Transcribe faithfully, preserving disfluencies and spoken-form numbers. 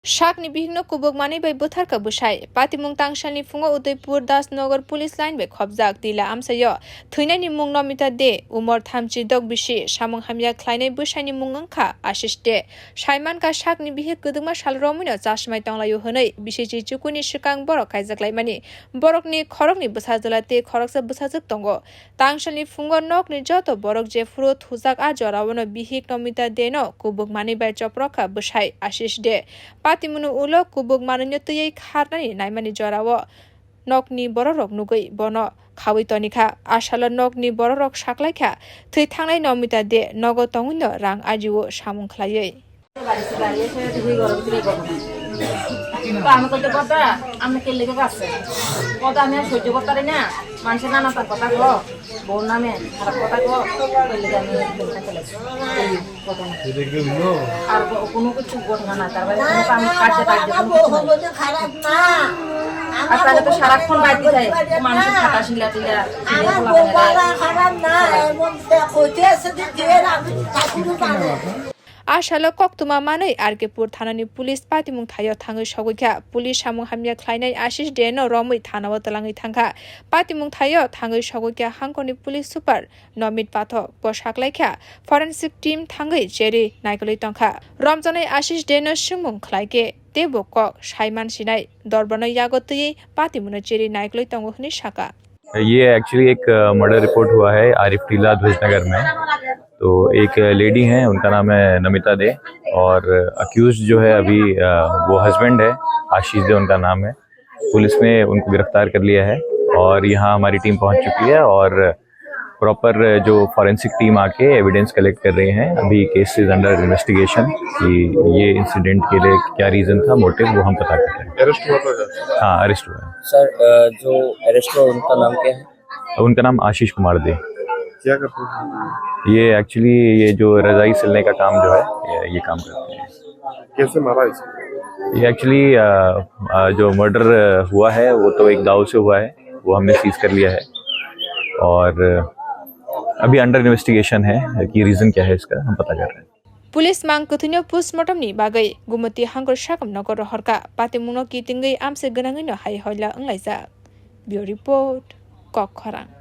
Sakni bihikno kubuk manwi bai bwtharkha bwsai. Patimung tangsalni phungo Udaipur Dasnagar police line bai khopjak tila amsaio thwinaini mung Nomita De, umor thamchi dok bisi, samung hamya khlainai bwsaini mung wngkha Ashish De. Saimankha sakni bihik kwdwkma sal romwino chasmai tonglaio hwnwi bisi chichukuni swkang borok kaijaklaimani. Borokni khoroknwi bwsajwla tei khoroksa bwsajwk tongo. Tangsalni phungo nokni joto borok jephuru thujak a jorao no bihik Nomita De no kubuk manwi bai choprokha bwsai Ashish De. Patimungni ulo kubuk manwino twiwi kharnani naimani jorao nokni bororok nugwi bono khawi tonikha. A salo nokni bororok saklaikha thwi thangnai Nomita De nogo tongwino rang ajio samung khlaiwi. বাড়ি এসে দেখি ঘরের ভিতরে এই ঘটনা। তো আমি কইতে, "কথা, আপনি কে লেগে গেছে?" কথা আমি আর সহ্য করতে পারি না। মানুষের নানা তার কথা গো, বউর নামে খারাপ কথা গো, ওই লেগে আমি এই ঘটনা চলেছে। এই ঘটনা। আর গ-, কোনো কিছু ঘটনা না, তার বাইরে কোনো কাম, কাজে কাজে কোনো কিছু নাই। আর তাহলে তো সারাক্ষণ বাড়িতে যায়, ও মানুষের খাতা শিলা টিলা, শিলা আমার খোলা বউ হয় না। বাবা খারাপ না, এমন দেখো, যে আছে যে জেল আমি ঠাকুর জানে। A salo koktwma manwi R K Pur thanani police patimung thaio thangwi sogwi kha. Police samung hamya khlainai Ashish De no romwi thanao twlangwi thangkha. Patimung thaio thangwi sogwi kha hangkorni police super Nomit Pathak. Bo saklaikha forensic team thangwi cherwi naikolwi tongkha. Romjaknai Ashish De no swngmung khlaikhe teibo kok saiman sinai. Dorbarno yago twiwi patimungno cherwi naikolwi tongo hwnwi sakha. ये एक्चुअली एक murder report हुआ है आरिफ टीला ध्वजनगर में। तो एक लेडी हैं, उनका नाम है नमिता दे, और अक्यूज जो है अभी, अ, वो हस्बैंड है, आशीष दे उनका नाम है। पुलिस ने उनको गिरफ्तार कर लिया है और यहाँ हमारी टीम पहुँच चुकी है और प्रॉपर जो फॉरेंसिक टीम आके एविडेंस कलेक्ट कर रही है। अभी केस इज अंडर इन्वेस्टिगेशन कि ये इंसिडेंट के लिए क्या रीजन था, मोटिव, वो हम पता कर रहे हैं। अरेस्ट हुआ था क्या? हाँ, अरेस्ट हुआ है। सर, अ, जो अरेस्ट हुआ उनका नाम क्या है? उनका नाम आशीष कुमार दे। क्या करते हैं? ये एक्चुअली ये जो रजाई सिलने का काम जो है, ये, ये काम करते हैं। कैसे मारा इसको? ये एक्चुअली, अ, अ, जो मर्डर हुआ है वो तो एक दाव से हुआ है, वो हमने सीज कर लिया है और अभी अंडर इन्वेस्टिगेशन है कि रीजन क्या है इसका, हम पता कर रहे हैं। Police mang kwthwino postmortem ni bagwi Gumoti hangkor sakam nogo rohorkha, patimungno kitingwi amse gwnangwino hai hoila wnglaijak. Bureau Report, Kokkhorang.